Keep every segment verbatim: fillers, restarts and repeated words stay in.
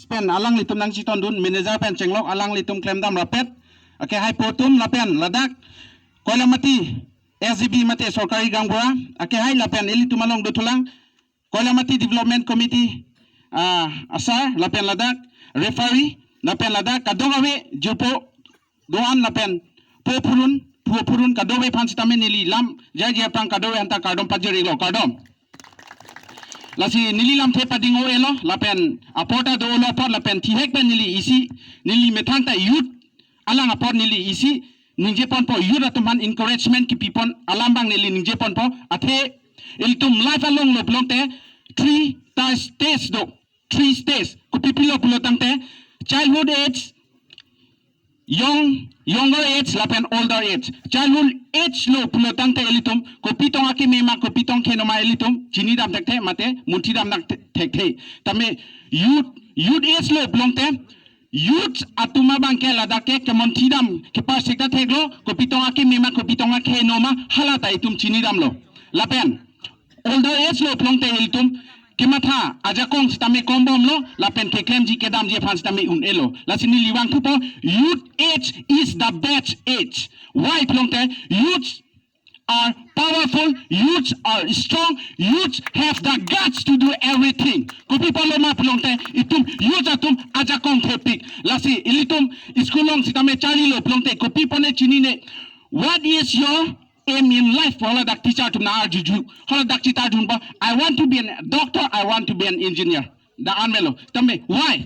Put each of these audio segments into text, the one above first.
pen alanglitum nangchetondun, manager pen chenglok alanglitum klemdam rapet. Akehai po atum lapen ladak Koilamati S G B mate sorkari gaonbura akehai lapen ilitum along dothulang Koilamati Development Committee, ah, asar lapen ladak referee lapen ladak kadokave jupo doan lapen po phurun, po phurun kadokave aphan sitame neli lam jai jai aphrang kadokave aphanta kardom pajir-iklo, kardom. Lasi neli lamthe pading-o-elo lapen apor ta do-olo apot lapen thihek pen neli isi, neli methang ta youth alang apot neli isi ningjeponpo, youth atum aphan encouragement kepipon alam abang neli ningjeponpo. Athe ilitum life along lo pulote three ta stage do, three stage. Kopi pilo pulo tangte childhood age, young, younger age lapen older age. Childhood age lo pulo tangte ilitum kopi tong akeme ma kopi tong keheno ma ilitum chinidam thekthe mate munthidam thekthe. Tame youth, youth age lo pulote youth atum abangke ladak ke kemunthidam kepasik ta theklo, kopi tong akeme ma kopi tong akeheno ma hala ta itum chinidamlo. Lapen older age lo pulote ilitum kematha ajakong sitame kombomlo lapen keklemji kedamji aphan sitame un-elo. Lasi neli vangthupo, youth age is the best age. Why pulote youth are powerful, youths are strong, youths have the guts to do everything. Kopi apotlo ma pulote itum youth atum ajakong thepik. Lasi ilitum school along sitame charlilo pulote kopi apotne chinine. What is your aim in life? Hala dak teacher atum nang-arjuju. Hala dak chetardunpo, "I want to be a doctor, I want to be an engineer." Dak an melo. Tame, why?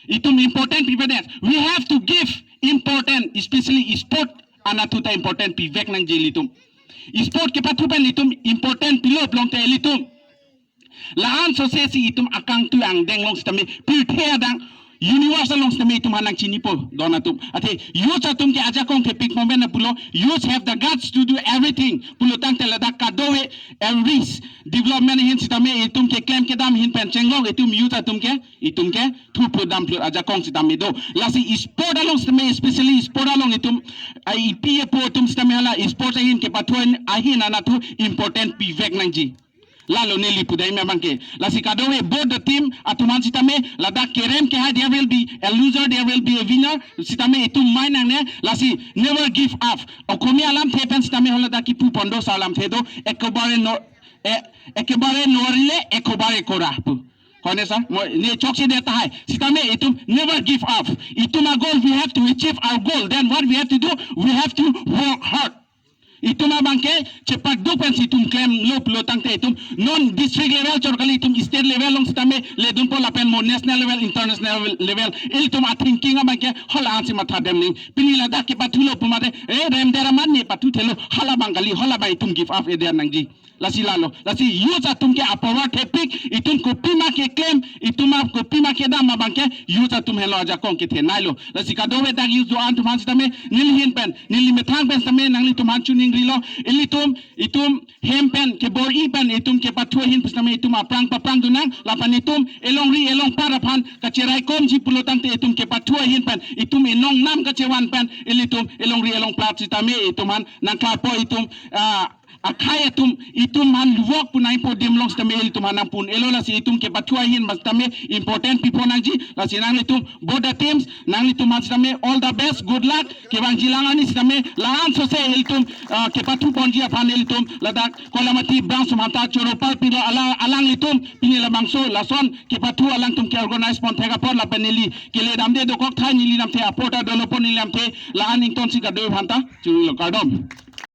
Itum important people that we have to give important, especially sport anatthu ta important pivek nangji ilitum. Sport kepathu pen itum important pilo pulote ilitum la-an sose si itum akangtui angdeng along sitame pirthe adang universe along sitame itum aphan nangchinipo don atum. Athe youth atum ke ajakong thepik momen na pulo, youth have the guts to do everything pulo tangte ladak kadokave every development ahin sitame itum keklem kedam ahin pen chenglok itum youth atum ke itum ke thuplut damphlut ajakong sitame do. Lasi sport along sitame, especially sport along itum, ah, epi epo atum sitame hala sport ahin kepathu ahin anatthu important pivek nangji. Lalo neli pudai me abangke. Lasi kadokave both the team atum aphan sitame ladak kerem kehai, there will be a loser, there will be a winner. Sitame itum mai nangne, lasi never give up. Okomi alamthe pen sitame hala dak kipu pon do, sa alamthe do, ekobare no, e, ekobare norile, ekobare kora pu. Kone sa, mo, ne chokche de tahai. Sitame itum never give up. Itum a goal, we have to achieve our goal. Then what we have to do? We have to work hard. Itum abangke chepaduk pen si itum klemlo pulo tangte itum non district level chot kali, itum state level along sitame ledunpo lapen mo national level, international level. Ilitum a thinking abangke hala ansi matha dem ning. Pini ladak kepathulo pu mate, eh, rem deraman ne pathuthelo, hala abang kali, hala abang itum give up eder nangji. Lasi lalo, lasi youth atum ke a power thepik, itum kopima keklem, itum a kopima kedam abangke youth atum henlo ajakong kethenei lo. Lasi kadokave dak youth do-an atum aphan sitame neli ahin pen, neli methang pen sitame nanglitum aphan choningrilo. Ilitum, itum hem pen kebor-i pen itum kepathu ahin pen sitame itum aphrang paphrang dun nang, lapen itum elongri elongpat aphan kacheraikomji pulo tangte itum kepathu ahin pen itum inong nam kachevan pen ilitum elongri elongpat sitame itum aphan nangklarpo, itum, ah, akhei atum itum aphan luvok pu nangpo adim along sitame ilitum aphan nangpu un-elo. Lasi itum kepathu ahin pen sitame important pipo nangji. Lasi nanglitum both the teams, nanglitum aphan sitame all the best, good luck. Kevangjilang arni sitame la-an sose ilitum, ah, kepathu ponji aphan ilitum ladak Koilamati branch atum aphan ta choro parpilo, ala, alanglitum pini labangso lason kepathu alangtum ke organize pon thek apot lapen neli keledamde dokok tahai, neli lamthe apor ta dolo pon, neli lamthe la-an ingtonsi kadokave aphanta chunilo, kardom.